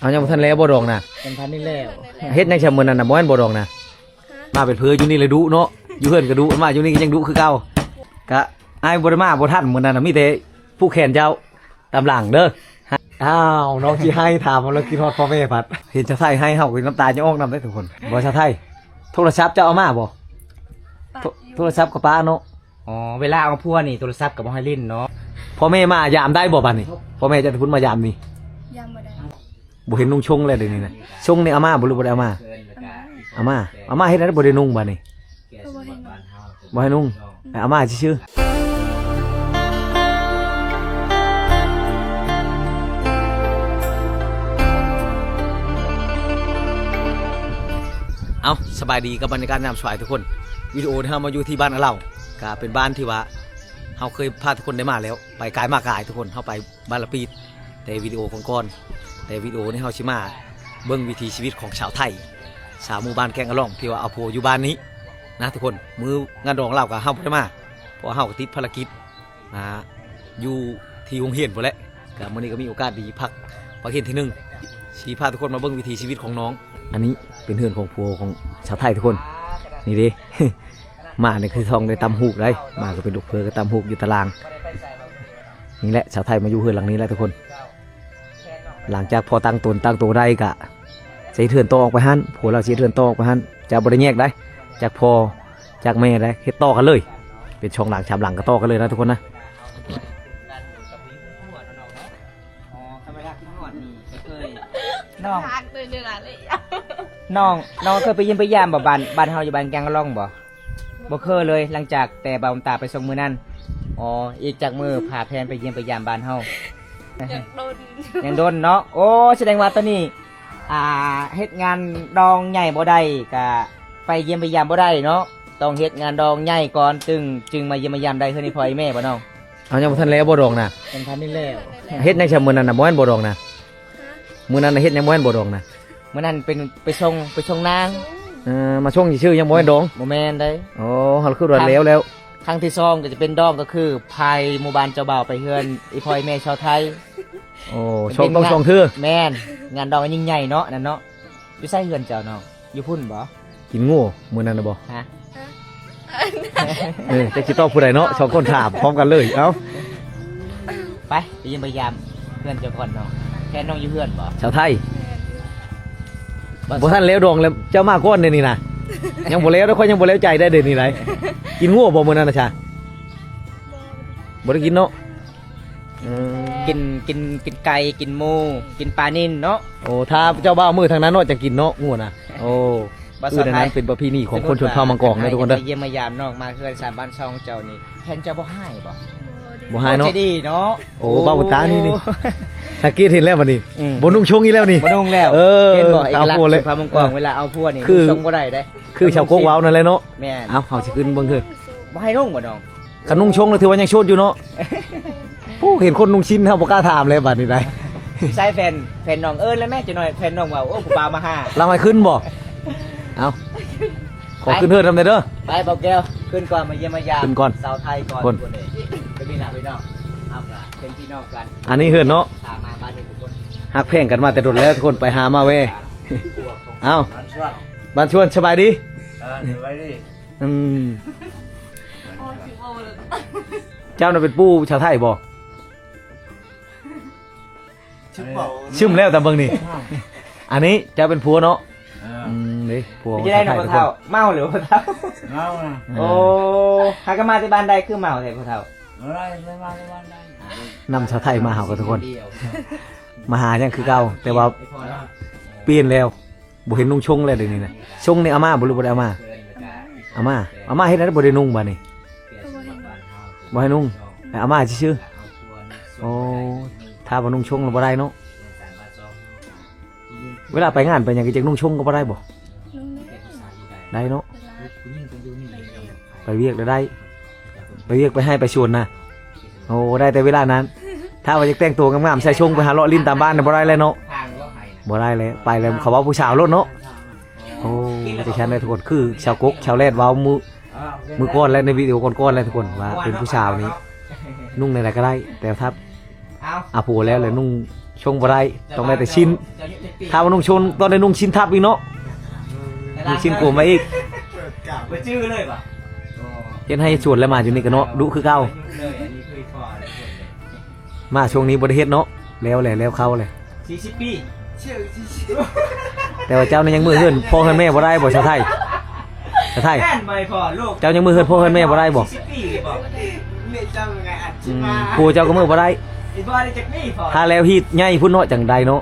ເອົາ ຍັງບໍ່ທັນແລ້ວບໍ່ດອງນະ? ຍັງທັນນີ້ແລ້ວ. ເຮັດຫຍັງຊະມື້ນັ້ນນະ? ບໍ່ແມ່ນບໍ່ດອງນະ? ມາເປັນເພື່ອຢູ່ນີ້ແຫຼະດຸເນາະ, ຢູ່ເຮືອນກໍດຸ ມາຢູ່ນີ້ກໍຍັງດຸຄືເກົ່າ. ກະອ້າຍບໍ່ໄດ້ມາ ບໍ່ທັນມື້ນັ້ນນະ, ມີແຕ່ຜູກແຂນເຈົ້າຕາມຫຼັງເດີ. ອ້າວ ນ້ອງຊິໄຫ້ ຖາມວ່າລາວຄິດຮອດພໍ່ແມ່ພັດ. ເຫັນສາວໄທໄຫ້ ເຮົາກໍນ້ຳຕາຈະອອກນຳເດ້ທຸກຄົນ. ບໍ່ ສາວໄທ ໂທລະສັບເຈົ້າເອົາມາບໍ່? ໂທ ໂທລະສັບກໍປະເນາະ. ອໍ ເວລາເອົາຜົວນີ້ໂທລະສັບກໍບໍ່ໃຫ້ຫຼິ້ນເນາະ. ພໍ່ແມ່ມາຢາມໄດ້ບໍ່ບາດນີ້? ພໍ່ແມ່ເຈົ້າແຕ່ພຸ້ນມາຢາມນີ້? ຢາມບໍ່ໄດ້. ບໍ່ເຫັນນຸ່ງຊົງແລ້ວດຽວນີ້ນະ. ຊົງນີ້ເອົາມາບໍ່ ຫຼືບໍ່ໄດ້ເອົາມາ? ເອົາມາ. ເອົາມາເຮັດໃຫ້ບໍ່ໄດ້ນຸ່ງບາດນີ້? ກໍບໍ່ໃຫ້ນຸ່ງ. ບໍ່ໃຫ້ນຸ່ງ. ເອົາມາຊື່ໆ. ເອົາ ສະບາຍດີກັບບັນຍາກາດຍາມສວາຍທຸກຄົນ. ວິດີໂອນີ້ເຮົາມາຢູ່ທີ່ບ້ານອາເຫຼົ່າ ກະເປັນບ້ານທີ່ວ່າເຮົາເຄີຍພາທຸກຄົນໄດ້ມາແລ້ວ, ໄປກາຍມາກາຍທຸກຄົນ. ເຮົາໄປ ບ້ານລະປີດ ແຕ່ວິດີໂອກ່ອນໆ. ແຕ່ວິດີໂອນີ້ເຮົາຊິມາເບິ່ງວິຖີຊີວິດຂອງຊາວໄທ ຊາວໝູ່ບ້ານແກ້ງອາລ່ອງ ທີ່ວ່າເອົາຜົວຢູ່ບ້ານນີ້ນະທຸກຄົນ. ມື້ງານດອງລາວກໍເຮົາບໍ່ໄດ້ມາ ເພາະວ່າເຮົາກໍຕິດພາລະກິດ ອ່າ ຢູ່ທີ່ໂຮງຮຽນພຸ້ນແຫຼະ. ກໍມື້ນີ້ກໍມີໂອກາດດີພັກ ພັກຮຽນເທື່ອໜຶ່ງ ຊິພາທຸກຄົນມາເບິ່ງວິຖີຊີວິດຂອງນ້ອງ. ອັນນີ້ເປັນເຮືອນຂອງຜົວຂອງຊາວໄທທຸກຄົນ. ນີ້ເດ້ ມານີ້ຄືຕ້ອງໄດ້ຕຳຫູກໄດ໋. ມາກໍເປັນລູກເຂີກໍຕຳຫູກຢູ່ຕາລ່າງ. ນີ້ແຫຼະ ຊາວໄທມາຢູ່ເຮືອນຫຼັງນີ້ແຫຼະທຸກຄົນ. ຫຼັງຈາກພໍຕັ້ງຕົນຕັ້ງໂຕໄດ້ກະຊິເຮັດເຮືອນຕໍ່ອອກໄປຫັ້ນ. ຜົວລາວຊິເຮັດເຮືອນຕໍ່ອອກໄປຫັ້ນ. ຈະບໍ່ໄດ້ແຍກໄດ໋ ຈາກພໍ່ຈາກແມ່ໄດ໋, ເຮັດຕໍ່ກັນເລີຍ. ເປັນສອງຫຼັງສາມຫຼັງກໍຕໍ່ກັນເລີຍນະທຸກຄົນນະ. ອໍ ທຳມະດາຄືຮອດນີ້ກໍເຄີຍ ນ້ອງ ນ້ອງ ນ້ອງເຄີຍໄປຢ້ຽມໄປຢາມບໍ່ ບ້ານ ບ້ານເຮົາຢູ່ບ້ານແກ້ງອາລ່ອງບໍ່? ບໍ່ເຄີຍເລີຍ ຫຼັງຈາກແຕ່ບ່າວບຸນຕາໄປສົ່ງມື້ນັ້ນ. ອໍ ອີກຈັກມື້ພາແພນໄປຢ້ຽມໄປຢາມບ້ານເຮົາ? ຍັງດົນ ຍັງດົນເນາະ. ໂອ້ ສະແດງວ່າຕອນນີ້ ອ່າ ເຮັດງານດອງໃຫຍ່ບໍ່ໄດ້ ກະໄປຢ້ຽມໄປຢາມບໍ່ໄດ້ເນາະ. ຕ້ອງເຮັດງານດອງໃຫຍ່ກ່ອນ ຈຶ່ງ ຈຶ່ງມາຢ້ຽມມາຢາມໄດ້. ເຮືອນອີ່ພໍ່ອີ່ແມ່ບໍ່ນ້ອງ? ເອົາ ຍັງບໍ່ທັນແລ້ວບໍ່ດອງນະ? ຍັງທັນນີ້ແລ້ວ. ເຮັດຫຍັງຊະມື້ນັ້ນນະ? ບໍ່ແມ່ນບໍ່ດອງນະ? ມື້ນັ້ນນະເຮັດຫຍັງ? ບໍ່ແມ່ນບໍ່ດອງນະ? ມື້ນັ້ນເປັນໄປສົ່ງ ໄປສົ່ງນາງ. ເອີ ມາສົ່ງຊື່ໆ ຍັງບໍ່ແມ່ນດອງ? ບໍ່ແມ່ນເດ້. ອໍ ເຮົາຄືວ່າແລ້ວແລ້ວ. ຄັ້ງ ຄັ້ງທີສອງກໍຈະເປັນດອງ ກໍຄືພາໝູ່ບ້ານເຈົ້າບ່າວໄປເຮືອນອີ່ພໍ່ອີ່ແມ່ຊາວໄທ. ໂອ້ ສອງ ຕ້ອງສອງເທື່ອ. ແມ່ນ ງານດອງອັນຍິ່ງໃຫຍ່ເນາະ ອັນນັ້ນເນາະ. ຢູ່ໃສເຮືອນເຈົ້ານ້ອງ? ຢູ່ພຸ້ນບໍ່? ກິນງົວມື້ນັ້ນນະບໍ່? ຮະ? ເອີ ຈັກຊິຕອບຜູ້ໃດເນາະ ສອງຄົນຖາມພ້ອມກັນເລີຍ. ເອົ້າ ໄປ ໄປຢ້ຽມໄປຢາມເຮືອນເຈົ້າກ່ອນເນາະ. ແຟນນ້ອງຢູ່ເຮືອນບໍ່? ສາວໄທ ບໍ່ທັນແລ້ວດອງແລ້ວ ເຈົ້າມາກ່ອນເດນີ້ນະ. ຍັງບໍ່ແລ້ວເດ້ ຂ້ອຍຍັງບໍ່ແລ້ວໃຈໄດ້ເດນີ້ໄດ. ກິນງົວບໍ່ມື້ນັ້ນນະຊາ? ບໍ່ໄດ້ກິນເນາະ. ເອີ ກິນ ກິນ ກິນໄກ່ ກິນໝູ ກິນປານິນເນາະ. ໂອ້ ຖ້າເຈົ້າບ່າວມື້ທາງນັ້ນເນາະ ຈະກິນເນາະ ງົວນະ. ໂອ້ ບໍ່ ອື ສາວໄທ ນັ້ນເປັນປະເພນີຂອງຄົນຊົນເຜົ່າມັງກອງເດີທຸກຄົນເດີ. ຢ້ຽມມາຢາມນ້ອງ ມາເຮືອນສາມບ້ານຊ່ອງເຈົ້ານີ້ ແຟນເຈົ້າບໍ່ຮ້າຍບໍ່? ບໍ່ຮ້າຍເນາະ ໃຈດີເນາະ. ໂອ້ ໂອ້ ບ່າວບຸນຕານີ້ ນີ້ ສັງເກດເຫັນແລ້ວບັດນີ້ ອືມ ບໍ່ນຸ່ງຊົງອີກແລ້ວນີ້ ບໍ່ນຸ່ງແລ້ວ. ເອີ ເຫັນບໍ່ ເອກະລັກຊົນເຜົ່າມັງກອງ ເວລາເອົາຜົວນີ້ ຄື ນຸ່ງຊົງບໍ່ໄດ້ເດ້. ຄືຊາວກົກເວົ້ານັ້ນແຫຼະເນາະ. ແມ່ນ. ເອົ້າ ເຮົາຊິຂຶ້ນເບິ່ງເທື່ອ ບໍ່ໃຫ້ນຸ່ງບໍ່ນ້ອງ? ຄັນນຸ່ງຊົງແລ້ວຖືວ່າຍັງໂສດຢູ່ເນາະ. ໂອ້ ເຫັນຄົນນຸ່ງຊິນ ເຮົາບໍ່ກ້າຖາມແລ້ວບາດນີ້ໄດ໋. ໃຊ້ແຟນ ແຟນນ້ອງເອີ້ນແລ້ວແມ້ ຈັກໜ້ອຍແຟນນ້ອງເວົ້າ ໂອ້ ຜູ້ບ່າວມາຫາ ລາວໃຫ້ຂຶ້ນບໍ່? ເອົ້າ ຂໍຂຶ້ນເຮືອນນຳແດ່ເດີ. ໄປ ບ່າວແກ້ວ ຂຶ້ນກ່ອນ ມາຢ້ຽມມາຢາມ ຂຶ້ນກ່ອນ ສາວໄທກ່ອນ ຂຶ້ນກ່ອນ. ເອີ ກໍມີນະພີ່ນ້ອງ ເຮົາກໍເປັນພີ່ນ້ອງກັນ. ອັນນີ້ເຮືອນເນາະ ຫາມາບ້ານນີ້ທຸກຄົນ ຮັກແພງກັນມາແຕ່ດົນແລ້ວທຸກຄົນ ໄປຫາມາແວ່. ເອົ້າ ບ້ານຊວນ ສະບາຍດີ. ເອີ ສະບາຍດີ. ອືມ ເຈົ້ານະເປັນປູ່ຊາວໄທບໍ່? ຊຶມແລ້ວຕາມເບິ່ງນີ້. ອັນນີ້ເຈົ້າເປັນຜົວເນາະ? ເອີ ອືມ ເດ້ ຜົວຂອງຊາວໄທ. ເມົາຫຼືບໍ່ເຖົ້າ? ເມົານະ. ໂອ້ ຫາກະມາແຕ່ບ້ານໃດຄືເມົາແທ້ພໍ່ເຖົ້າ? ນຳຊາວໄທມາເຮົາກໍທຸກຄົນ ມາຫາຍັງຄືເກົ່າ ແຕ່ວ່າປ່ຽນແລ້ວ. ບໍ່ເຫັນນຸ່ງຊົງແລ້ວດຽວນີ້ນະ. ຊົງນີ້ເອົາມາບໍ່ ຫຼືບໍ່ໄດ້ເອົາມາ? ເອົາມາ. ເອົາມາເຮັດໃຫ້ບໍ່ໄດ້ນຸ່ງບາດນີ້? ບໍ່ໃຫ້ນຸ່ງ ເອົາມາຊື່ໆ. ໂອ້ ຖ້າບໍ່ນຸ່ງຊົງແລ້ວບໍ່ໄດ້ເນາະ. ເວລາໄປງານໄປຫຍັງກໍຈັກນຸ່ງຊົງກໍບໍ່ໄດ້ບໍ່? ນຸ່ງໄດ້ ໄດ້ເນາະ. ໄປວຽກແລ້ວໄດ້ ໄປວຽກໄປໄຮ່ໄປສວນນະ. ໂອ້ ໄດ້ແຕ່ເວລານັ້ນ. ຖ້າວ່າຢາກແຕ່ງໂຕງາມໆ ໃສ່ຊົງໄປຫາເລາະຫຼິ້ນຕາມບ້ານນະ ບໍ່ໄດ້ແລ້ວເນາະ. ບໍ່ໄດ້ແລ້ວ ໄປແລ້ວເຂົາເວົ້າຜູ້ສາວໂລດເນາະ. ໂອ້ ແຕ່ຊັ້ນແຫຼະທຸກຄົນ ຄືຊາວກົກຊາວແລດເວົ້າມື້ ມື້ກ່ອນແລະ ໃນວິດີໂອກ່ອນໆແລະທຸກຄົນ ວ່າເປັນຜູ້ສາວນີ້ນຸ່ງແນວໃດກໍໄດ້ ແຕ່ຖ້າ ເອົາ ອາ ຜົວແລ້ວ ແລ້ວນຸ່ງ ຊົງບໍ່ໄດ້ ຕ້ອງໄດ້ແຕ່ຊິ້ນ. ຖ້າວ່ານຸ່ງຊົງຕ້ອງໄດ້ນຸ່ງຊິ້ນທັບອີກເນາະ ນຸ່ງຊິ້ນໂກມາອີກ. ບໍ່ຈື່ເລີຍວ່າ ເຮັດໄຮ່ສວນແລ້ວມາຢູ່ນີ້ກໍເນາະ ດຸຄືເກົ່າ. ມາຊ່ວງນີ້ບໍ່ໄດ້ເຮັດເນາະ ແລ້ວແຫຼະ ແລ້ວເຂົ້າແຫຼະ. ສີ່ສິບປີ ແຕ່ວ່າເຈົ້ານີ້ຍັງເມືອເຮືອນພໍ່ເຮືອນແມ່ບໍ່ໄດ້ບໍ່ ຊາວໄທ? ຊາວໄທ ແມ່ນໄໝພໍ່ລູກ ເຈົ້າຍັງເມືອເຮືອນພໍ່ເຮືອນແມ່ບໍ່ໄດ້ບໍ່? ສີ່ສິບປີບໍ່ ແມ່ເຈົ້າໄງອັດ ອືມ ຊິມາ ຜົວເຈົ້າກໍເມືອບໍ່ໄດ້ ອີບໍ່ໄດ້ຈັກປີພໍ່. ຖ້າແລ້ວຮີດໃຫຍ່ພຸ້ນເນາະ ຈັ່ງໄດ້ເນາະ.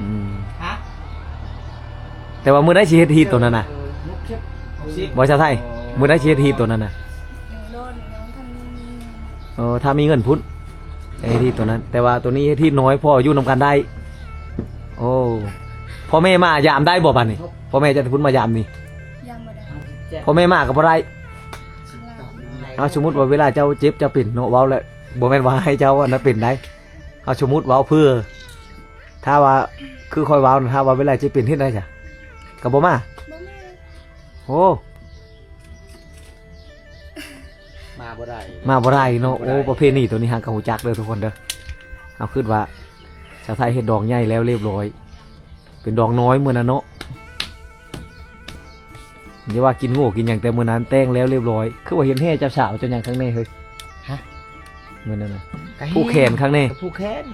ອືມ ຮະ ແຕ່ວ່າມື້ໃດຊິເຮັດຮີດໂຕນັ້ນນະ ເອີ ຫົກສິບ ບໍ່ ຊາວໄທ? ອໍ ມື້ໃດຊິເຮັດຮີດໂຕນັ້ນນະ? ເອີ ເອີ ຖ້າມີເງິນພຸ້ນ ເຮັດຮີດໂຕນັ້ນ ແຕ່ວ່າໂຕນີ້ເຮັດຮີດນ້ອຍ ພໍຢູ່ນຳກັນໄດ້. ໂອ້ ພໍ່ແມ່ມາຢາມໄດ້ບໍ່ບັດນີ້? ພໍ່ແມ່ຈາກພຸ້ນມາຢາມນີ້ ຢາມບໍ່ໄດ້ ພໍ່ແມ່ມາກໍບໍ່ໄດ້. ເອົາ ສົມມຸດວ່າເວລາເຈົ້າເຈັບເຈົ້າເປັນເນາະ ເວົ້າແລ້ວບໍ່ແມ່ນວ່າໃຫ້ເຈົ້າອັນນັ້ນເປັນໄດ໋. ເອົາ ສົມມຸດເວົ້າເພື່ອ ຖ້າວ່າຄືຂ້ອຍເວົ້ານະ ຖ້າວ່າເວລາເຈັບເປັນເຮັດໄດ໋ຊະ? ກໍບໍ່ມາ ບໍ່ມາ. ໂອ້ ມາບໍ່ໄດ້ ມາບໍ່ໄດ້ເນາະ. ບໍ່ໄດ້ ໂອ້ ປະເພນີໂຕນີ້ຫາກະຮູ້ຈັກເດີທຸກຄົນເດີ. ເຮົາຄິດວ່າຊາວໄທເຮັດດອງໃຫຍ່ແລ້ວລຽບຮ້ອຍ ເປັນດອງນ້ອຍມື້ນັ້ນເນາະ. ຢ່າວ່າກິນງົວກິນຫຍັງ ແຕ່ມື້ນັ້ນແຕ່ງແລ້ວລຽບຮ້ອຍ. ຄືວ່າເຫັນແຫ່ເຈົ້າສາວເຈົ້າຫຍັງຂ້າງໃນເຮີ້ຍ? ຮະ? ມື້ນັ້ນນະ ກະແຫ່ ຜູກແຂນຂ້າງໃນ ກະຜູກແຂນ.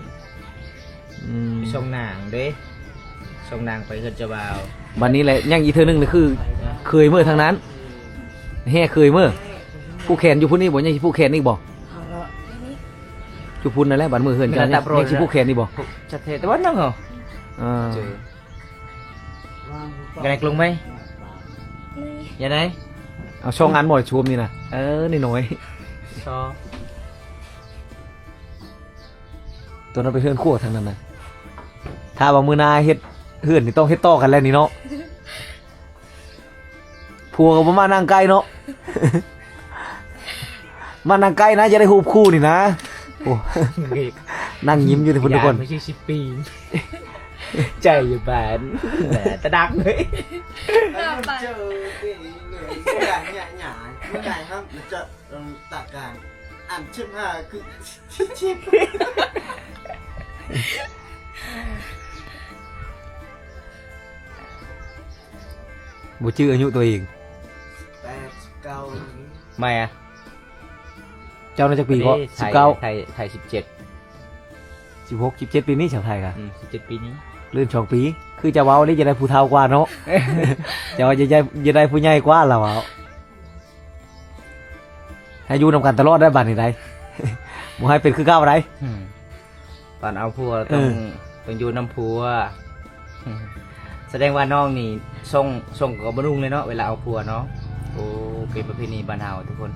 ອືມ ສົ່ງນາງເດ້ ສົ່ງນາງໄປເຮືອນເຈົ້າບ່າວ. ບັດນີ້ແຫຼະ ຍັງອີກເທື່ອໜຶ່ງນີ້ຄືເຄີຍເມືອທາງນັ້ນ ແຫ່ເຄີຍເມືອ. ຜູກແຂນຢູ່ພຸ້ນນີ້ບໍ່? ຍັງຊິຜູກແຂນອີກບໍ່? ຢູ່ພຸ້ນນັ້ນແຫຼະ ບັດມື້ເຮືອນເຈົ້າ ຍັງຊິຜູກແຂນອີກບໍ່? ຈັດແທ້ ແຕ່ວ່ານັ່ງເຮົາ ອ່າ ເຈີ ກະໄດ້ລົງໄປ ຢ່າໄດ້ ເອົາສອງອັນບໍ່ ຊວມນີ້ນະ. ເອີ ນ້ອຍໆ ຊອ ຕົວນັ້ນໄປເຮືອນຄົວທາງນັ້ນນະ. ຖ້າວ່າມື້ໜ້າເຮັດເຮືອນນີ້ ຕ້ອງເຮັດຕໍ່ກັນແລ້ວນີ້ເນາະ. ຜົວກໍບໍ່ມານັ່ງໃກ້ເນາະ ມານັ່ງໃກ້ນະ ຈະໄດ້ຮູບຄູ່ນີ້ນະ. ໂອ້ ນັ່ງຍິ້ມຢູ່ພຸ້ນທຸກຄົນ ຢ່າໄປຊິສິບປີ ໃຈຢູ່ບ້ານ ແຫຼະຕະດັກເລີຍ. ເອີ ເຈີ ເມື່ອໃດເມື່ອໃດເຮົາຈະ ເອີ ຕັດການ ອັນສິບຫ້າຄື ບໍ່ຈື່ອາຍຸຕົວເອງ. ແປດ ສິບເກົ້າ ໃໝ່ອະ ເຈົ້ານະຈັກປີກໍ? ສິບເກົ້າ ໄທ ໄທ ໄທ ສິບເຈັດ ສິບຫົກ ສິບເຈັດ ປີນີ້ຊາວໄທກະ ອືມ ສິບເຈັດ ປີນີ້ ລື່ນສອງປີ. ຄືຈະເວົ້ານີ້ຈະໄດ້ຜູ້ເຖົ້າກວ່າເນາະ ຈະວ່າຈະ ຈະ ຈະໄດ້ຜູ້ໃຫຍ່ກວ່າລະເວົ້າ. ໃຫ້ຢູ່ນຳກັນຕະຫຼອດໄດ໋ ບາດນີ້ໄດ໋ ບໍ່ໃຫ້ເປັນຄືເກົ່າໄດ໋. ອືມ ຕອນເອົາຜົວຕ້ອງ ເອີ ຕ້ອງຢູ່ນຳຜົວ. ສະແດງວ່ານ້ອງນີ້ ຊົງ ຊົງກໍບໍ່ນຸ່ງເລີຍເນາະ ເວລາເອົາຜົວເນາະ. ໂອ້ ເປັນປະເພນີບ້ານເຮົາທຸກຄົນ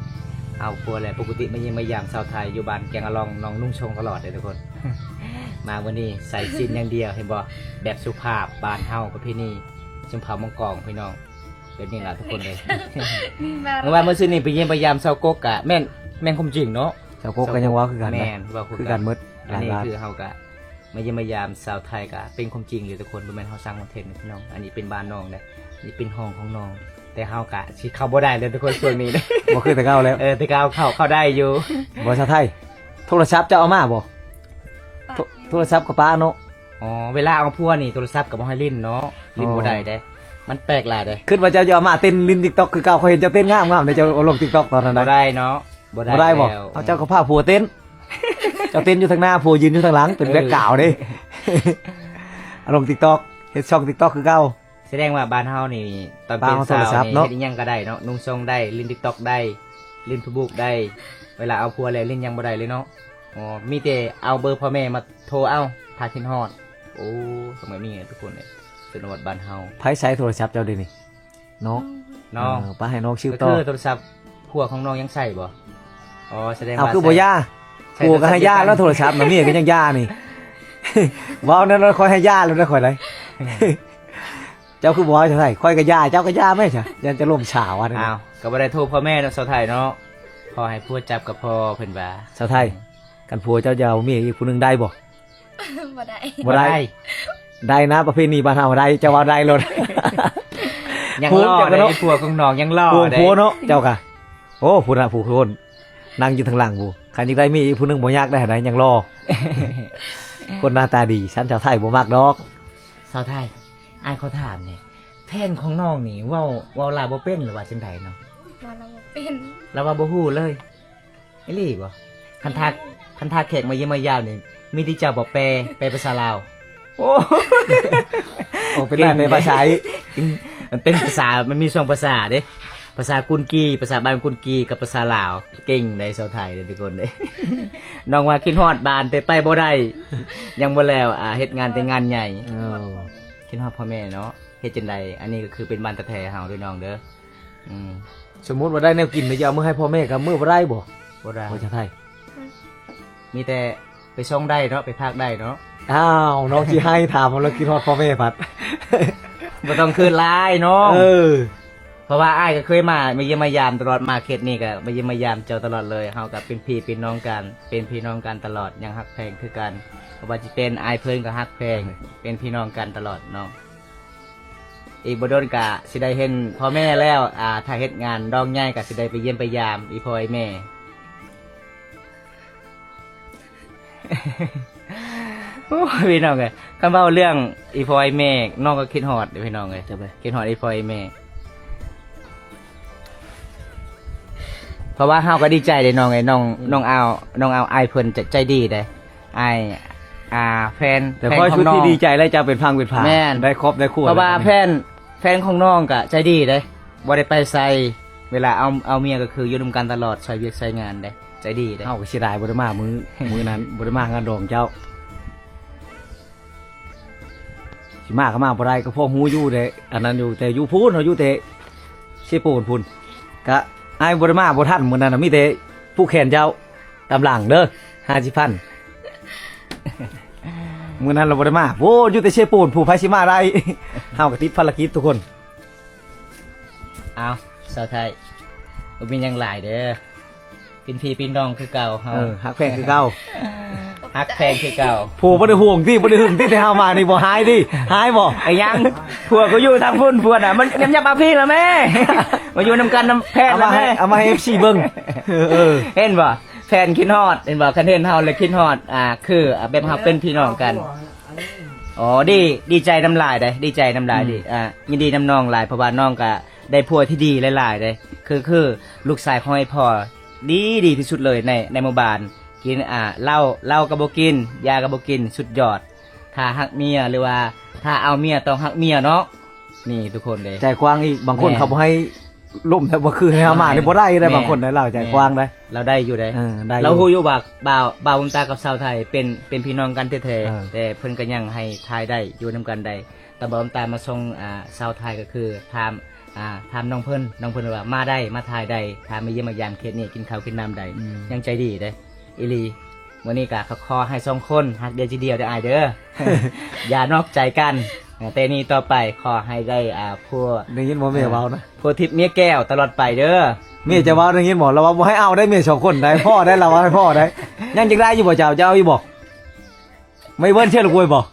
ເອົາຜົວແລ້ວ ປົກກະຕິມາຢ້ຽມມາຢາມຊາວໄທຢູ່ບ້ານແກງອະລ່ອງ ນ້ອງນຸ່ງຊົງຕະຫຼອດເດ້ທຸກຄົນ. ມາມື້ນີ້ໃສ່ສິ້ນຢ່າງດຽວ ເຫັນບໍ່ ແບບສຸພາບບ້ານເຮົາ ປະເພນີຊົນເຜົ່າມົ້ງກອງ ພີ່ນ້ອງ. ແບບນີ້ລະທຸກຄົນເອີຍ. ເມື່ອວານມື້ຊືນນີ້ໄປຢ້ຽມໄປຢາມຊາວກົກກະແມ່ນ ແມ່ນຄວາມຈິງເນາະ. ຊາວກົກກໍຍັງເວົ້າຄືກັນນະ ແມ່ນ ເວົ້າຄືກັນໝົດ. ອັນນີ້ຄືເຮົາກະມາຢ້ຽມມາຢາມຊາວໄທກະເປັນຄວາມຈິງເລີຍທຸກຄົນ ບໍ່ແມ່ນເຮົາສ້າງຄອນເທັນພີ່ນ້ອງ. ອັນນີ້ເປັນບ້ານນ້ອງເດ້ ນີ້ເປັນຫ້ອງຂອງນ້ອງ ແຕ່ເຮົາກະຊິເຂົ້າບໍ່ໄດ້ແລ້ວທຸກຄົນ ຊ່ວງນີ້ເດ້. ບໍ່ຄືແຕ່ເກົ່າແລ້ວ. ເອີ ແຕ່ເກົ່າເຂົ້າ ເຂົ້າໄດ້ຢູ່. ບໍ່ຊາວໄທ ໂທລະສັບເຈົ້າເອົາມາບໍ່? ໂທ ໂທລະສັບກໍປະເນາະ. ອໍ ເວລາເອົາຜົວນີ້ໂທລະສັບກໍບໍ່ໃຫ້ຫຼິ້ນເນາະ ຫຼິ້ນບໍ່ໄດ້ເດ້ ມັນແປກຫຼາຍເດ້. ຄິດວ່າເຈົ້າຈະເອົາມາເຕັ້ນຫຼິ້ນຕິກຕັອກຄືເກົ່າ ຂ້ອຍເຫັນເຈົ້າເຕັ້ນງາມໆເດ້ ເຈົ້າເອົາລົງຕິກຕັອກຕອນນັ້ນ. ບໍ່ໄດ້ເນາະ ບໍ່ໄດ້. ເຈົ້າກໍພາຜົວເຕັ້ນ ເຈົ້າເຕັ້ນຢູ່ທາງໜ້າ ຜົວຢືນຢູ່ທາງຫຼັງ ເປັນແບັກກຣາວເດ້. ເອົາລົງຕິກຕັອກ ເຮັດຊ່ອງຕິກຕັອກຄືເກົ່າ. ສະແດງວ່າບ້ານເຮົານີ້ ຕອນເປັນສາວນີ້ເຮັດອີ່ຫຍັງກໍໄດ້ເນາະ ນຸ່ງຊົງໄດ້ ຫຼິ້ນຕິກຕັອກໄດ້ ຫຼິ້ນເຟສບຸກໄດ້ ເວລາເອົາຜົວແລ້ວຫຼິ້ນຫຍັງບໍ່ໄດ້ເລີຍເນາະ. ອໍ ມີແຕ່ເອົາເບີພໍ່ແມ່ມາໂທເອົາ ຖ້າຄິດຮອດ. ໂອ້ ສະໄໝນີ້ທຸກຄົນເອີຍ ຊົນນະບົດບ້ານເຮົາ. ໃຜໃຊ້ໂທລະສັບເຈົ້າເດນີ້ເນາະ? ນ້ອງ ເອີ ປະໃຫ້ນ້ອງສືບຕໍ່. ຄືໂທລະສັບຜົວຂອງນ້ອງຍັງໃຊ້ບໍ່? ອໍ ສະແດງວ່າ ເອົາຄືບໍ່ຢ່າ ຜົວກໍໃຫ້ຢ່າແລ້ວ ໂທລະສັບນະ ເມຍກໍຍັງຢ່ານີ້. ເວົ້າແນວນັ້ນ ຂ້ອຍໃຫ້ຢ່າແລ້ວນະ ຂ້ອຍໄດ. ເຈົ້າຄືບໍ່ເວົ້າຈັ່ງໃດ? ຂ້ອຍກໍຢ່າ ເຈົ້າກໍຢ່າແມ່ຊະ ຢ້ານຈະລົ້ມສາວ. ອ້າວ ກໍບໍ່ໄດ້ໂທດພໍ່ແມ່ເນາະ ສາວໄທເນາະ ຂໍໃຫ້ຜົວຈັບກໍພໍ ເພິ່ນວ່າ. ສາວໄທ ຄັນຜົວເຈົ້າຈະເອົາເມຍອີກຜູ້ໜຶ່ງໄດ້ບໍ່? ບໍ່ໄດ້ ບໍ່ໄດ້. ໄດ້ນະ ປະເພນີບ້ານເຮົາໄດ້ ເຈົ້າເວົ້າໄດ້ໂລດ. ຍັງຫຼໍ່ເດ້ ຜົວຂອງນ້ອງຍັງຫຼໍ່ເດ້ ຜົວເນາະ ເຈົ້າກະ. ໂອ້ ພຸ້ນນະ ຜູ້ຄົນ ນັ່ງຢູ່ທາງຫຼັງພຸ້ນ ຄັນຢາກໄດ້ເມຍອີກຜູ້ໜຶ່ງບໍ່ຍາກໄດ໋ ຫາໄດ້ຍັງຫຼໍ່. ຄົນໜ້າຕາດີຊັ້ນ ຊາວໄທບໍ່ມັກດອກ. ສາວໄທ ອ້າຍຂໍຖາມແດ່ ແຟນຂອງນ້ອງນີ້ເວົ້າ ເວົ້າລາວບໍ່ເປັນ ຫຼືວ່າຈັ່ງໃດເນາະ? ເວົ້າລາວບໍ່ເປັນ ລາວເວົ້າບໍ່ຮູ້ເລີຍ. ອີ່ຫຼີບໍ່? ຄັນຖ້າ ຄັນຖ້າແຂກມາຢ້ຽມມາຢາມນີ້ ມີແຕ່ເຈົ້າບໍ່ແປ ແປພາສາລາວ. ໂອ້ ໂອ້ ເປັນໄດ້ແປພາສາອີກ. ມັນເປັນພາສາ ມັນມີສອງພາສາເດ້ ພາສາກຸນກີ ພາສາບ້ານກຸນກີ ກັບພາສາລາວ. ເກັ່ງໃດ ຊາວໄທເດ້ ທຸກຄົນເດ້. ນ້ອງວ່າຄິດຮອດບ້ານແຕ່ໄປບໍ່ໄດ້ ຍັງບໍ່ແລ້ວ ອ່າ ເຮັດງານແຕ່ງານໃຫຍ່. ເອີ ຄິດຮອດພໍ່ແມ່ເນາະ ເຮັດຈັ່ງໃດ? ອັນນີ້ກໍຄືເປັນບ້ານແທ້ໆເຮົາເດີນ້ອງເດີ. ອືມ ສົມມຸດວ່າໄດ້ແນວກິນແລ້ວ ຈະເອົາມາໃຫ້ພໍ່ແມ່ກຳມືບໍ່ໄດ້ບໍ່? ບໍ່ໄດ້ ບໍ່ຈະໄດ້ ອືມ ມີແຕ່ໄປສົ່ງໄດ້ເນາະ ໄປຝາກໄດ້ເນາະ. ອ້າວ ນ້ອງຊິໃຫ້ ຖາມວ່າລາວຄິດຮອດພໍ່ແມ່ພັດ ບໍ່ຕ້ອງຄິດຫຼາຍນ້ອງ. ເອີ ເພາະວ່າອ້າຍກໍເຄີຍມາ ມາຢ້ຽມມາຢາມຕະຫຼອດ ມາເຂດນີ້ກໍມາຢ້ຽມມາຢາມເຈົ້າຕະຫຼອດເລີຍ. ເຮົາກໍເປັນພີ່ເປັນນ້ອງກັນ ເປັນພີ່ນ້ອງກັນຕະຫຼອດ ຍັງຮັກແພງຄືກັນ. ບໍ່ວ່າຊິເປັນອ້າຍເພິ່ນກໍຮັກແພງ ເປັນພີ່ນ້ອງກັນຕະຫຼອດເນາະ. ອີກບໍ່ດົນກະຊິໄດ້ເຫັນພໍ່ແມ່ແລ້ວ ອ່າ ຖ້າເຮັດງານດອກໃຫຍ່ກະຊິໄດ້ໄປຢ້ຽມໄປຢາມອີ່ພໍ່ອີ່ແມ່. ໂອ້ຍ ພີ່ນ້ອງເອີຍ ຄັນເວົ້າເລື່ອງອີ່ພໍ່ອີ່ແມ່ ນ້ອງກໍຄິດຮອດເດ້ ພີ່ນ້ອງເອີຍ ຄິດຮອດອີ່ພໍ່ອີ່ແມ່. ເພາະວ່າເຮົາກໍດີໃຈເດ້ນ້ອງເອີຍ ນ້ອງ ອືມ ນ້ອງອາວ ນ້ອງອາວອ້າຍເພິ່ນໃຈ ໃຈດີເດ້. ອ້າຍ ອ່າ ແຟນ ແຕ່ຂ້ອຍ ແຟນຂອງນ້ອງ ຊຸດທີ່ດີໃຈແລ້ວ ເຈົ້າເປັນພັງເປັນຜາ ແມ່ນ ໄດ້ຄອບໄດ້ຄົວ ເພາະວ່າແລ້ວ ແຟນ ແຟນຂອງນ້ອງກະໃຈດີເດ້ ບໍ່ໄດ້ໄປໃສ ເວລາເອົາ ເອົາເມຍກໍຄືຢູ່ນຳກັນຕະຫຼອດ ຊ່ອຍວຽກຊ່ອຍງານເດ້ ໃຈດີເດ້. ເຮົາກໍເສຍດາຍບໍ່ໄດ້ມາມື້ ມື້ນັ້ນ ບໍ່ໄດ້ມາງານດອງເຈົ້າ. ຊິມາກໍມາບໍ່ໄດ້ ກໍພໍຮູ້ຢູ່ເດ້ ອັນນັ້ນຢູ່ ແຕ່ຢູ່ພຸ້ນ ເຮົາຢູ່ແຕ່ເຊໂປນພຸ້ນ ກະອ້າຍບໍ່ໄດ້ມາບໍ່ທັນ. ມື້ນັ້ນນະມີແຕ່ຜູກແຂນເຈົ້າຕາມຫຼັງເດີ ຫ້າສິບພັນ. ມື້ນັ້ນລາວບໍ່ໄດ້ມາ ໂອ້ ຢູ່ແຕ່ເຊໂປນ ຜູ້ໃຜຊິມາໄດ້ ເຮົາກໍຕິດພາລະກິດທຸກຄົນ. ເອົາ ສາວໄທ ບໍ່ມີຫຍັງຫຼາຍເດີ ເປັນພີ່ເປັນນ້ອງຄືເກົ່າເຮົາ ເອີ ຮັກແພງຄືເກົ່າ ຮັກແພງຄືເກົ່າ. ຜົວບໍ່ໄດ້ຫ່ວງຕິ ບໍ່ໄດ້ຫຶງຕິ ແຕ່ເຮົາມານີ້ບໍ່ຮ້າຍຕິ ຮ້າຍບໍ່? ໄອ້ຫຍັງ ຜົວກໍຢູ່ທາງພຸ້ນ ຜົວນະ ມັນຍັບໆເອົາພີ້ລະແມ່ ມາຢູ່ນຳກັນນຳແພນລະແມ່ ເອົາມາໃຫ້ ເອົາມາໃຫ້ເອັຟຊີເບິ່ງ. ເອີ ເຫັນບໍ່ ແຟນຄິດຮອດ ເຫັນບໍ່ ຄັນເຫັນເຮົາແລ້ວຄິດຮອດ ອ່າ ຄື ອ່າ ແບບເຮົາເປັນພີ່ນ້ອງກັນ. ອໍ ດີ ດີໃຈນຳຫຼາຍເດ້ ດີໃຈນຳຫຼາຍ ອືມ ດີ ອ່າ ຍິນດີນຳນ້ອງຫຼາຍ ເພາະວ່ານ້ອງກະໄດ້ຜົວທີ່ດີຫຼາຍໆເດ້ ຄື ຄືລູກຊາຍຂອງໄອ້ພໍ່ ດີ ດີທີ່ສຸດເລີຍໃນ ໃນໝູ່ບ້ານ. ກິນ ອ່າ ເຫຼົ້າ ເຫຼົ້າກໍບໍ່ກິນ ຢາກໍບໍ່ກິນ ສຸດຍອດ. ຖ້າຮັກເມຍ ຫຼືວ່າຖ້າເອົາເມຍຕ້ອງຮັກເມຍເນາະ. ນີ້ທຸກຄົນເດ້ ໃຈກວ້າງອີກ ບາງຄົນ ແມ່ນ ເຂົາບໍ່ໃຫ້ ລົມແທ້ ບໍ່ຄືໃຫ້ເຮົາມານີ້ ແມ່ນ ບໍ່ໄດ້ເດ້ ແມ່ນ ບາງຄົນໄດ້ ລາວໃຈກວ້າງເດ້ ລາວໄດ້ຢູ່ເດ້. ເອີ ໄດ້ຢູ່ ເຮົາຮູ້ຢູ່ວ່າບ່າວ ບ່າວບຸນຕາກັບສາວໄທເປັນ ເປັນພີ່ນ້ອງກັນແທ້ໆ ເອີ ແຕ່ເພິ່ນກໍຍັງໃຫ້ຖ່າຍໄດ້ ຢູ່ນຳກັນໄດ້. ຕອນບ່າວບຸນຕາມາສົ່ງ ອ່າ ສາວໄທກໍຄືຖາມ ອ່າ ຖາມນ້ອງເພິ່ນ ນ້ອງເພິ່ນວ່າມາໄດ້ ມາຖ່າຍໄດ້ ຖ້າມາຢ້ຽມມາຢາມເຂດນີ້ ກິນເຂົ້າກິນນ້ຳໄດ້ ອືມ ຍັງໃຈດີເດ້ ອີ່ຫຼີ. ມື້ນີ້ກໍຂໍໃຫ້ສອງຄົນຮັກດຽວໃຈດຽວເດີອ້າຍເດີ ຢ່ານອກໃຈກັນ. ແຕ່ນີ້ຕໍ່ໄປຂໍໃຫ້ໄດ້ ອ່າ ຜົວ ໄດ້ຍິນບໍ່ແມ່ເວົ້ານະ ຜົວທິບເມຍແກ້ວຕະຫຼອດໄປເດີ. ເມຍຈະເວົ້າໄດ້ຍິນບໍ່? ລາວວ່າບໍ່ໃຫ້ເອົາໄດ້ເມຍສອງຄົນໄດ້ ພໍໄດ້ ລາວວ່າໃຫ້ພໍໄດ້. ຍັງຢາກໄດ້ຢູ່ບໍ່ເຈົ້າ? ຈະເອົາຢູ່ບໍ່? ໄມ່ເບິ່ນເຊື່ອລູກໂອຍບໍ່?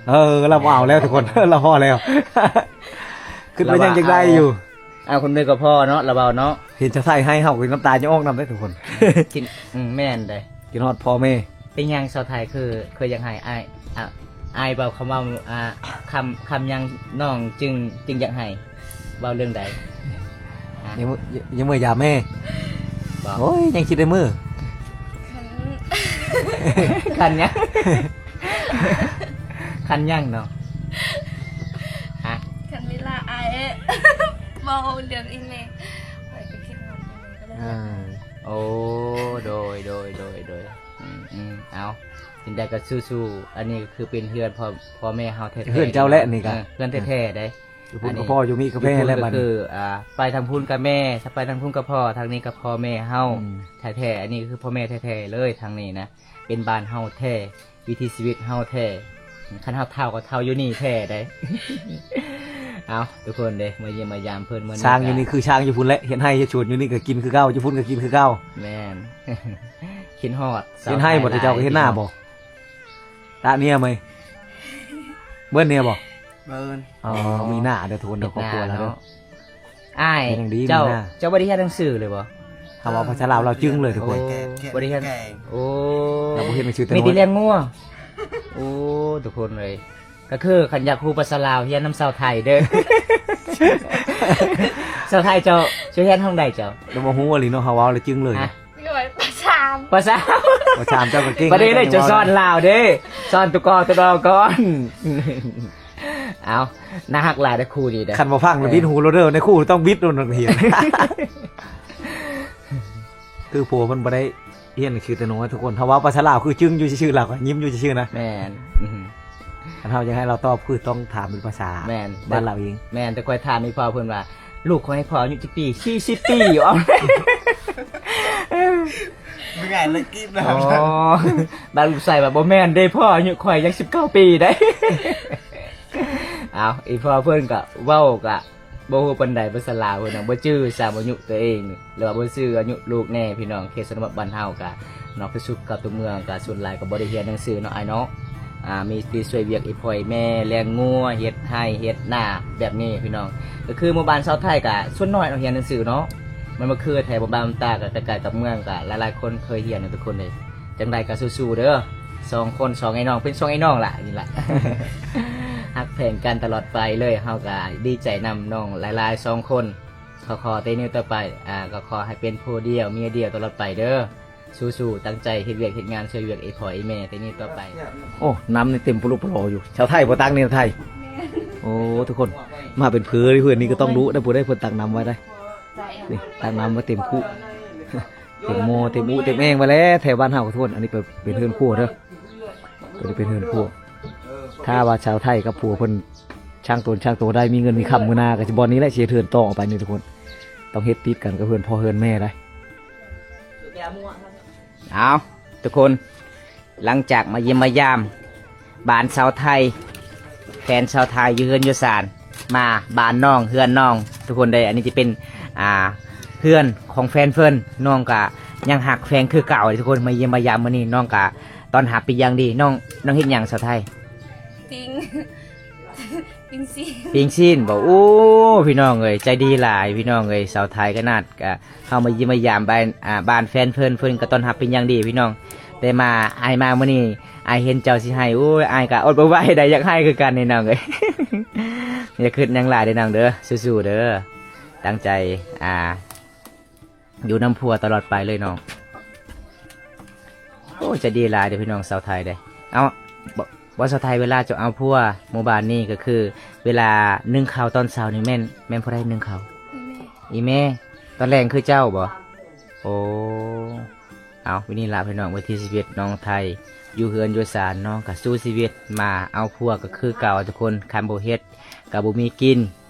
ເອີ ລາວບໍ່ເອົາແລ້ວທຸກຄົນ ລາວພໍແລ້ວ. ຄິດວ່າຍັງຢາກໄດ້ຢູ່. ເອົາຄົນເດີກໍພໍເນາະ ລາວເວົ້າເນາະ. ເຫັນຊາວໄທໃຫ້ເຮົາກໍນ້ຳຕາຈະອອກນຳເດ້ທຸກຄົນ. ອືມ ແມ່ນເດ້ ຄິດຮອດພໍ່ແມ່. ເປັນຫຍັງຊາວໄທຄື ຄືຢາກໃຫ້ອ້າຍ ອ່າ ອ້າຍເວົ້າຄຳເວົ້າ ອ່າ ຄຳ ຄຳຫຍັງນ້ອງຈຶ່ງ ຈຶ່ງຢາກໃຫ້? ເວົ້າເລື່ອງໃດ? ຮະ? ຍັງ ຍັງເມືອຢາມແມ່ບໍ່? ໂອ້ຍ ຍັງຄິດໄດ້ມື້. ຄັນ ຄັນຫຍັງ? ຄັນຫຍັງເນາະ? ຮະ? ຄັນເວລາອ້າຍເວົ້າເລື່ອງອີ່ແມ່ ຂ້ອຍກໍຄິດຮອດອີ່ແມ່ກໍເລີຍຢາກໃຫ້. ໂອ້ ໂດຍ ໂດຍ ໂດຍ ໂດຍ. ອືມ ອືມ ເອົາ ຈັ່ງໃດກໍສູ້ໆ. ອັນນີ້ກໍຄືເປັນເຮືອນພໍ່ ພໍ່ແມ່ເຮົາແທ້ໆ ເຮືອນເຈົ້າແຫຼະນີ້ກໍ ເອີ ເຮືອນແທ້ໆເດ້. ຢູ່ພຸ້ນກໍພໍ່ ຢູ່ພີ້ກໍແມ່ແລ້ວບັດນີ້ ຢູ່ພຸ້ນກໍຄື ອ່າ ໄປທາງພຸ້ນກໍແມ່ ຖ້າໄປທາງພຸ້ນກໍພໍ່ ທາງນີ້ກໍພໍ່ແມ່ເຮົາ ອືມ ແທ້ໆ. ອັນນີ້ກໍຄືພໍ່ແມ່ແທ້ໆເລີຍ ທາງນີ້ນະ ເປັນບ້ານເຮົາແທ້ ວິຖີຊີວິດເຮົາແທ້. ຄັນເຮົາເຖົ້າກໍເຖົ້າຢູ່ນີ້ແທ້ໃດ. ເອົາ ທຸກຄົນເດ້ ມາຢ້ຽມມາຢາມເພິ່ນມື້ນີ້ ຊ້າງຢູ່ນີ້ຄືຊ້າງຢູ່ພຸ້ນແຫຼະ ເຮັດໄຮ່ເຮັດສວນຢູ່ນີ້ກໍກິນຄືເກົ່າ ຢູ່ພຸ້ນກໍກິນຄືເກົ່າ. ແມ່ນ ຄິດຮອດ. ເຮັດໄຮ່ບໍ່? ເຈົ້າກໍເຮັດນາບໍ່? ຕາເນຍໄໝ ເບິ່ນເນຍບໍ່? ເບິ່ນ. ອໍ ມີໜ້າເດີທຸກຄົນ ເຮັດ ຄອບຄົວລາວເດີ. ອ້າຍ ເຈົ້າ ເຈົ້າບໍ່ໄດ້ຮຽນໜັງສືເລີຍບໍ່? ຖ້າເວົ້າພາສາລາວລາວຈຶ່ງເລີຍທຸກຄົນ. ໂອ້ ບໍ່ໄດ້ຮຽນ. ໂອ້ ລາວບໍ່ຮຽນໜັງສືແຕ່ນ້ອຍ ມີແຕ່ລ້ຽງງົວ. ໂອ້ ທຸກຄົນເອີຍ ກໍຄືຄັນຢາກຮູ້ພາສາລາວ ຮຽນນຳສາວໄທເດີ້. ສາວໄທເຈົ້າ ເຈົ້າຮຽນຫ້ອງໃດເຈົ້າ? ບໍ່ຮູ້ອີ່ຫຼີເນາະ ເຮົາເວົ້າແລ້ວຈຶ່ງເລີຍ. ຮະ? ປ.ສາມ ປ.ສາມ ປ.ສາມ ເຈົ້າກໍເກັ່ງ ປະເດເດ້ ເຈົ້າສອນລາວເດ້ ສອນຕຸກອ ຕຸກອກ່ອນ. ເອົ້າ ໜ້າຮັກຫຼາຍເດ້ຄູ່ນີ້ເດ້. ຄັນບໍ່ຟັງລະບິດຫູໂລດເດີ ໃນຄູຕ້ອງບິດໂລດນັກຮຽນ. ຄືຜົວເພິ່ນບໍ່ໄດ້ຮຽນໜັງສືແຕ່ນ້ອຍທຸກຄົນ ຖ້າເວົ້າພາສາລາວຄືຈຶ່ງຢູ່ຊື່ໆ ລາວກໍຍິ້ມຢູ່ຊື່ໆນະ. ແມ່ນ ອື ຄັນເຮົາຢາກໃຫ້ລາວຕອບຄືຕ້ອງຖາມເປັນພາສາ ແມ່ນ ບ້ານລາວເອງ. ແມ່ນ ແຕ່ຂ້ອຍຖາມອີ່ພໍ່ເພິ່ນວ່າ ລູກຂອງອີ່ພໍ່ອາຍຸຈັກປີ? ສີ່ສິບປີ. ເອົາ ເມື່ອຍລະກິບນະ. ອໍ ບາງລູກຊາຍວ່າ ບໍ່ແມ່ນເດ້ພໍ່ ອາຍຸຂ້ອຍຍັງສິບເກົ້າປີໄດ໋. ເອົາ ອີ່ພໍ່ເພິ່ນກໍເວົ້າກໍ ບໍ່ຮູ້ປານໃດພາສາລາວເພິ່ນນະ ບໍ່ຈື່ຊ້ຳອາຍຸຕົວເອງ ຫຼືວ່າບໍ່ຈື່ອາຍຸລູກແນ່ພີ່ນ້ອງ. ເຂດຊົນນະບົດບ້ານເຮົາກະເນາະ ຄືສູ່ເກົ່າຕົວເມືອງກະສ່ວນຫຼາຍກໍບໍ່ໄດ້ຮຽນໜັງສືເນາະອ້າຍເນາະ. ອ່າ ມີແຕ່ຊ່ວຍວຽກອີ່ພໍ່ອີ່ແມ່ ລ້ຽງງົວ ເຮັດໄຮ່ເຮັດນາແບບນີ້ພີ່ນ້ອງ. ກໍຄືໝູ່ບ້ານຊາວໄທກະສ່ວນໜ້ອຍເນາະຮຽນໜັງສືເນາະ ມັນບໍ່ຄືແຖວໝູ່ບ້ານນ້ຳຕາ ກະໃກ້ໆກັບເມືອງ ກະຫຼາຍໆຄົນເຄີຍຮຽນນະທຸກຄົນເອີຍ. ຈັ່ງໃດກໍສູ້ໆເດີ້ ສອງຄົນ ສອງໄອ້ນ້ອງ ເປັນສອງໄອ້ນ້ອງລະ ນີ້ລະ ຮັກແພງກັນຕະຫຼອດໄປເລີຍ. ເຮົາກໍດີໃຈນຳນ້ອງຫຼາຍໆ ສອງຄົນ. ຂໍ ຂໍແຕ່ນີ້ຕໍ່ໄປ ອ່າ ກໍຂໍໃຫ້ເປັນຜົວດຽວເມຍດຽວຕະຫຼອດໄປເດີ້. ສູ້ໆ ຕັ້ງໃຈເຮັດວຽກເຮັດງານ ຊ່ວຍວຽກອີ່ພໍ່ອີ່ແມ່ແຕ່ນີ້ຕໍ່ໄປ. ໂອ້ ນ້ຳນີ້ເຕັມປະລຸປະລໍຢູ່ ຊາວໄທບໍ່ຕັກນີ້ ໄທ. ໂອ້ ທຸກຄົນ ມາເປັນເພື່ອນ ເພື່ອນນີ້ກໍຕ້ອງດຸໄດ໋ ຜູ້ໃດເພິ່ນຕັກນ້ຳໄວ້ໄດ໋. ນີ້ ຕັກນ້ຳໄວ້ເຕັມຄຸ ເຕັມໝໍ້ ເຕັມອຸເຕັມແອ່ງໄວ້ແລ້ວ ແຖວບ້ານເຮົາທຸກຄົນ. ອັນນີ້ເປັນ ເປັນເຮືອນຄົວເດີ້ ຕົວນີ້ເປັນເຮືອນຄົວ. ຖ້າວ່າຊາວໄທກັບຜົວເພິ່ນຊ່າງຕົນຊ່າງໂຕໄດ້ ມີເງິນມີຄຳ ມື້ໜ້າກໍຊິບ່ອນນີ້ແຫຼະ ຊິເຮັດເຮືອນຕໍ່ໄປນີ້ທຸກຄົນ. ຕ້ອງເຮັດຕິດກັນກັບເຮືອນພໍ່ເຮືອນແມ່ໄດ໋. ເອົາ ທຸກຄົນ ຫຼັງຈາກມາຢ້ຽມມາຢາມບ້ານຊາວໄທ ແຟນຊາວໄທຢູ່ເຮືອນຢູ່ຊານ ມາບ້ານນ້ອງ ເຮືອນນ້ອງທຸກຄົນເດ້. ອັນນີ້ຈະເປັນ ອ່າ ເຮືອນຂອງແຟນເພິ່ນ. ນ້ອງກະຍັງຮັກແຟນຄືເກົ່າເດ້ທຸກຄົນ. ມາຢ້ຽມມາຢາມມື້ນີ້ ນ້ອງກະຕ້ອນຮັບເປັນຢ່າງດີ. ນ້ອງ ນ້ອງເຮັດຫຍັງຊາວໄທ? ປີ້ງ ປີ້ງຊີ້ນ ປີ້ງຊີ້ນບໍ? ໂອ້ ພີ່ນ້ອງເອີຍ ໃຈດີຫຼາຍພີ່ນ້ອງເອີຍ ຊາວໄທຂະໜາດ. ກະ ເຮົາມາຢ້ຽມມາຢາມບ້ານ ອ່າ ບ້ານແຟນເພິ່ນ ເພິ່ນກໍຕ້ອນຮັບເປັນຢ່າງດີພີ່ນ້ອງ. ແຕ່ມາ ອ້າຍມາມື້ນີ້ ອ້າຍເຫັນເຈົ້າຊິໄຫ້ ໂອ້ຍ ອ້າຍກໍອົດບໍ່ໄຫວໄດ໋ ຢາກໄຫ້ຄືກັນນີ້ນ້ອງເອີຍ. ຢ່າຄິດຫຍັງຫຼາຍເດີ້ນ້ອງເດີ້ ສູ້ໆເດີ້ ຕັ້ງໃຈ ອ່າ ຢູ່ນຳຜົວຕະຫຼອດໄປເລີຍນ້ອງ. ໂອ້ ໃຈດີຫຼາຍເດີ້ພີ່ນ້ອງ ຊາວໄທເດ້. ເອົາ ບໍ່ ບໍ່ ຊາວໄທ ເວລາເຈົ້າເອົາຜົວໝູ່ບ້ານນີ້ ກໍຄືເວລາໜຶ້ງເຂົ້າຕອນເຊົ້ານີ້ແມ່ນ ແມ່ນຜູ້ໃດໜຶ້ງເຂົ້າ? ອີ່ແມ່. ອີ່ແມ່. ຕອນແລງຄືເຈົ້າບໍ? ໂອ້ ເອົາ ມື້ນີ້ລະພີ່ນ້ອງ ວັນທີສິບເອັດ ນ້ອງໄທຢູ່ເຮືອນຢູ່ຊານ ນ້ອງກໍສູ້ຊີວິດ ມາເອົາຜົວກໍຄືເກົ່າທຸກຄົນ. ຄັນບໍ່ເຮັດກໍບໍ່ມີກິນ.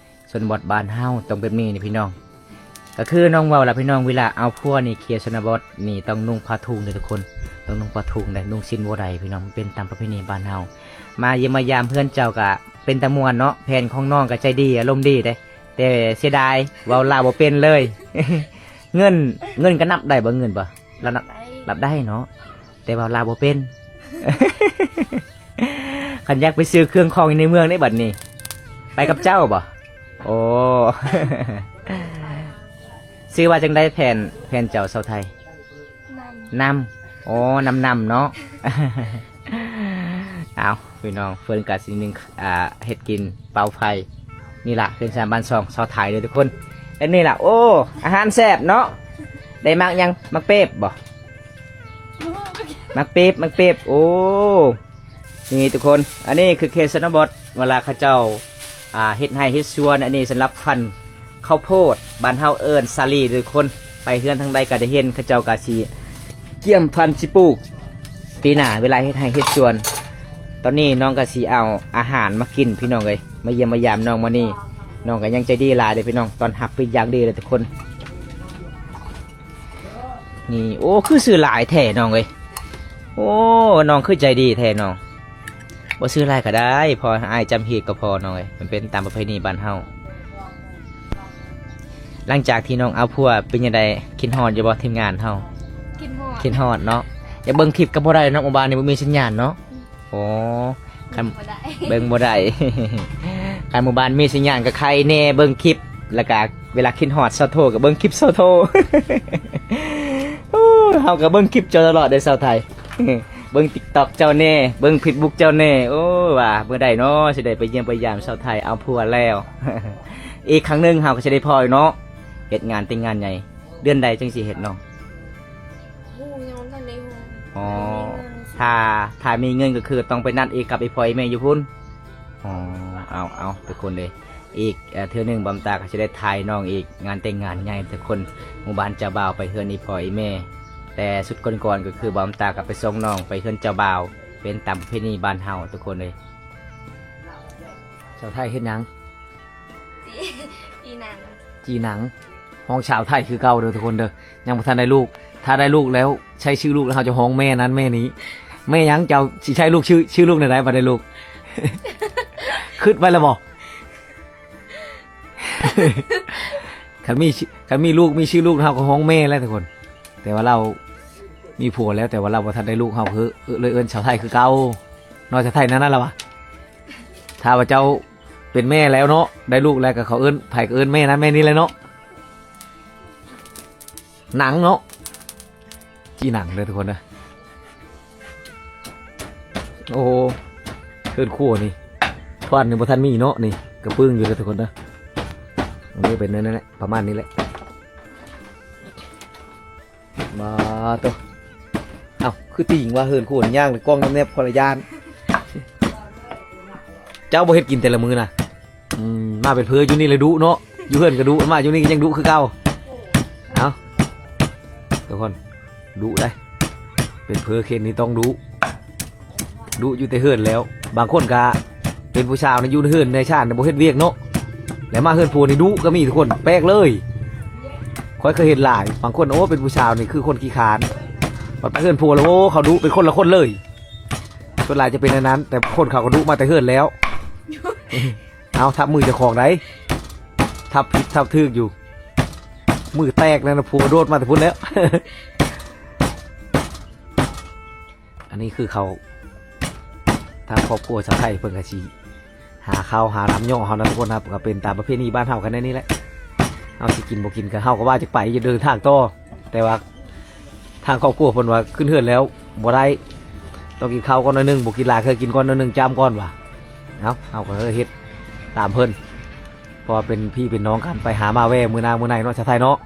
ຊົນນະບົດບ້ານເຮົາຕ້ອງແບບນີ້ນີ້ພີ່ນ້ອງ. ກໍຄືນ້ອງເວົ້າລະພີ່ນ້ອງ ເວລາເອົາຜົວນີ້ ເຂດຊົນນະບົດນີ້ຕ້ອງນຸ່ງຜ້າທຸງເດີ້ທຸກຄົນ. ຕ້ອງນຸ່ງຜ້າທຸງເດ້ ນຸ່ງສິ້ນບໍ່ໄດ້ພີ່ນ້ອງ ມັນເປັນຕາມປະເພນີບ້ານເຮົາ. ມາຢ້ຽມມາຢາມເຮືອນເຈົ້າກໍເປັນຕາມ່ວນເນາະ. ແຟນຂອງນ້ອງກໍໃຈດີ ອາລົມດີເດ້ ແຕ່ເສຍດາຍເວົ້າລາວບໍ່ເປັນເລີຍ. ເງິນ ເງິນກໍນັບໄດ້ບໍ່? ເງິນບໍ່? ລາວນັບ ໄດ້ ນັບໄດ້ເນາະ ແຕ່ເວົ້າລາວບໍ່ເປັນ. ຄັນຢາກໄປຊື້ເຄື່ອງຂອງຢູ່ໃນເມືອງເດ້ບັດນີ້ ໄປກັບເຈົ້າບໍ? ໂອ້ ຊື່ວ່າຈັ່ງໃດແຟນ ແຟນເຈົ້າຊາວໄທ? ນ້ຳ ນ້ຳ ໂອ້ ນ້ຳໆເນາະ. ເອົາ ພີ່ນ້ອງ ເພິ່ນກະຊິໜຶ້ງ ອ່າ ເຮັດກິນເປົ່າໄຟ ນີ້ລະ ເຮືອນຊານບ້ານຊ່ອງ ຊາວໄທເດີ້ທຸກຄົນ. ແບບນີ້ລະ ໂອ້ ອາຫານແຊບເນາະ. ໄດ້ໝາກຫຍັງ? ໝາກເປັບບໍ? ໝາກເປັບ ໝາກເປັບ. ໂອ້ ນີ້ທຸກຄົນ ອັນນີ້ຄືເຂດຊົນນະບົດ ເວລາເຂົາເຈົ້າ ອ່າ ເຮັດໄຮ່ເຮັດສວນ. ອັນນີ້ສຳລັບພັນ ເຂົ້າໂພດ ບ້ານເຮົາເອີ້ນສາລີເດີ້ທຸກຄົນ. ໄປເຮືອນທາງໃດກໍໄດ້ເຫັນ ເຂົາເຈົ້າກໍຊິກຽມພັນຊິປູກປີໜ້າ ເວລາເຮັດໄຮ່ເຮັດສວນ. ຕອນນີ້ນ້ອງກໍຊິເອົາອາຫານມາກິນພີ່ນ້ອງເອີຍ ມາຢ້ຽມມາຢາມນ້ອງມື້ນີ້. ນ້ອງກໍຍັງໃຈດີຫຼາຍເດີ້ພີ່ນ້ອງ ຕ້ອນຮັບເປັນຢ່າງດີເລີຍທຸກຄົນ. ນີ້ ໂອ້ ຄືຊື້ຫຼາຍແທ້ນ້ອງເອີຍ. ໂອ້ ນ້ອງຄືໃຈດີແທ້ນ້ອງ. ບໍ່ຊື້ຫຼາຍກໍໄດ້ ພໍໃຫ້ອ້າຍຈຳຮີດກໍພໍນ້ອງເອີຍ ມັນເປັນຕາມປະເພນີບ້ານເຮົາ. ຫຼັງຈາກທີ່ນ້ອງເອົາຜົວເປັນຈັ່ງໃດ ຄິດຮອດຢູ່ບໍ່ທີມງານເຮົາ? ຄິດຮອດ ຄິດຮອດເນາະ. ຢາກເບິ່ງຄລິບກໍບໍ່ໄດ້ເນາະ ໝູ່ບ້ານນີ້ບໍ່ມີສັນຍານເນາະ. ໂອ້ ຄັນ ເບິ່ງບໍ່ໄດ້ ເບິ່ງບໍ່ໄດ້. ຄັນໝູ່ບ້ານມີສັນຍານກໍໄຄແນ່ ເບິ່ງຄລິບ ແລ້ວກໍເວລາຄິດຮອດຊາວໂທກໍເບິ່ງຄລິບຊາວໂທ. ໂອ້ ເຮົາກໍເບິ່ງຄລິບເຈົ້າຕະຫຼອດເດ້ຊາວໄທ. ເບິ່ງຕິກຕັອກເຈົ້າແດ່ ເບິ່ງເຟສບຸກເຈົ້າແດ່. ໂອ້ ວ່າມື້ໃດເນາະ ຊິໄດ້ໄປຢ້ຽມໄປຢາມສາວໄທເອົາຜົວແລ້ວ. ອີກຄັ້ງໜຶ່ງເຮົາກໍຊິໄດ້ພໍ້ເນາະ ເຮັດງານແຕ່ງງານໃຫຍ່. ເດືອນໃດຈຶ່ງຊິເຮັດນ້ອງ? ບໍ່ຮູ້ ຍັງບໍ່ທັນໄດ້ຮູ້. ອໍ ຖ້າ ຖ້າມີເງິນກໍຄືຕ້ອງໄປນັດອີກກັບອີ່ພໍ່ອີ່ແມ່ຢູ່ພຸ້ນ. ອໍ ເອົາ ເອົາ ທຸກຄົນເດ້ ອີກເທື່ອໜຶ່ງບ່າວຕາກໍຊິໄດ້ຖ່າຍນ້ອງອີກ ງານແຕ່ງງານໃຫຍ່ທຸກຄົນ. ໝູ່ບ້ານເຈົ້າບ່າວໄປເຮືອນອີ່ພໍ່ອີ່ແມ່ ແຕ່ຊຸດກ່ອນໆກໍຄືບ່າວຕາກໍໄປສົ່ງນ້ອງໄປເຮືອນເຈົ້າບ່າວ ເປັນຕາມປະເພນີບ້ານເຮົາທຸກຄົນເອີຍ. ສາວໄທເຮັດຫຍັງ? ຈີ່ໜັງ ຈີ່ໜັງ. ຫ້ອງສາວໄທຄືເກົ່າເດີທຸກຄົນເດີ ຍັງບໍ່ທັນໄດ້ລູກ. ຖ້າໄດ້ລູກແລ້ວ ໃຊ້ຊື່ລູກແລ້ວ ເຮົາຈະຮ້ອງແມ່ນັ້ນແມ່ນີ້. ແມ່ຫຍັງ? ເຈົ້າຊິໃຊ້ລູກຊື່ ຊື່ລູກແນວໃດບັດໄດ້ລູກ? ຄິດໄວ້ແລ້ວບໍ່? ຄັນມີ ຄັນມີລູກ ມີຊື່ລູກ ເຮົາກໍຮ້ອງແມ່ແລ້ວທຸກຄົນ. ແຕ່ວ່າລາວມີຜົວແລ້ວ ແຕ່ວ່າລາວບໍ່ທັນໄດ້ລູກ ເຮົາກໍເລີຍເອີ້ນສາວໄທຄືເກົ່າເນາະ. ສາວໄທນັ້ນລະວ່າ ຖ້າວ່າເຈົ້າເປັນແມ່ແລ້ວເນາະ ໄດ້ລູກແລ້ວ ກໍເຂົາເອີ້ນ ໃຜກໍເອີ້ນແມ່ນັ້ນແມ່ນີ້ແຫຼະເນາະ. ໜັງເນາະ ຈີ່ໜັງເດີທຸກຄົນເດີ. ໂອ້ ເຮືອນຄົວນີ້ ທວານນີ້ບໍ່ທັນມີເນາະ ນີ້ກະປຶ້ງຢູ່ເດີທຸກຄົນເດີ. ນີ້ເປັນແນວນັ້ນແຫຼະ ປະມານນີ້ແຫຼະ. ມາໂຕ ເອົ້າ ຄືຕິ່ງວ່າເຮືອນຄົວນີ້ ຍ່າງແລ້ວກ້ອງແນບໆ ຂ້ອຍລະຢ້ານ. ເຈົ້າບໍ່ເຮັດກິນແຕ່ລະມື້ນະ? ອືມ ມາເປັນເພີຢູ່ນີ້ລະດຸເນາະ ຢູ່ເຮືອນກໍດຸ ມາຢູ່ນີ້ກໍຍັງດຸຄືເກົ່າ. ເອົ້າ ທຸກຄົນ ດຸໄດ໋ ເປັນເພີເຂດນີ້ຕ້ອງດຸ ດຸຢູ່ແຕ່ເຮືອນແລ້ວ. ບາງຄົນກໍເປັນຜູ້ສາວນີ້ ຢູ່ເຮືອນໃນຊານນີ້ບໍ່ເຮັດວຽກເນາະ ແລ້ວມາເຮືອນຜົວນີ້ດຸກໍມີທຸກຄົນ ແປກເລີຍ. ຂ້ອຍເຄີຍເຫັນຫຼາຍ ບາງຄົນ ໂອ້ ເປັນຜູ້ສາວນີ້ຄືຄົນຂີ້ຄ້ານ ບັດໄປເຮືອນຜົວແລ້ວ ໂອ້ ເຂົາດຸເປັນຄົນລະຄົນເລີຍ. ສ່ວນຫຼາຍຈະເປັນແນວນັ້ນ ແຕ່ຄົນເຂົາກໍດຸມາແຕ່ເຮືອນແລ້ວ. ເອົາ ທັບມືເຈົ້າຂອງໃດ໋ ທັບຜິດທັບຖືກຢູ່ ມືແຕກແລ້ວນະ ຜົວໂດດມາແຕ່ພຸ້ນແລ້ວ. ອັນນີ້ຄືເຂົາ ທາງຄອບຄົວສາວໄທເພິ່ນກໍຊິຫາເຂົ້າຫານ້ຳຍໍ່ເຮົານະທຸກຄົນນະ ກໍເປັນຕາມປະເພນີບ້ານເຮົາກັນແນວນີ້ແຫຼະ. ເຮົາຊິກິນບໍ່ກິນກໍ ເຮົາກໍວ່າຈະໄປຢູ່ເດີນທາງຕໍ່ ແຕ່ວ່າ ທາງຄອບຄົວເພິ່ນວ່າຂຶ້ນເຮືອນແລ້ວບໍ່ໄດ້ ຕ້ອງກິນເຂົ້າກ່ອນໜ້ອຍໜຶ່ງ ບໍ່ກິນຫຼາຍ ເຄີຍກິນກ່ອນໜ້ອຍໜຶ່ງ ຈ້ຳກ່ອນວ່າ. ເອົ້າ ເຮົາກໍເຮັດຕາມເພິ່ນ ເພາະວ່າເປັນພີ່ເປັນນ້ອງກັນ ໄປຫາມາແວ່ມື້ນາມື້ໃນເນາະ ສາວໄທເນາະ.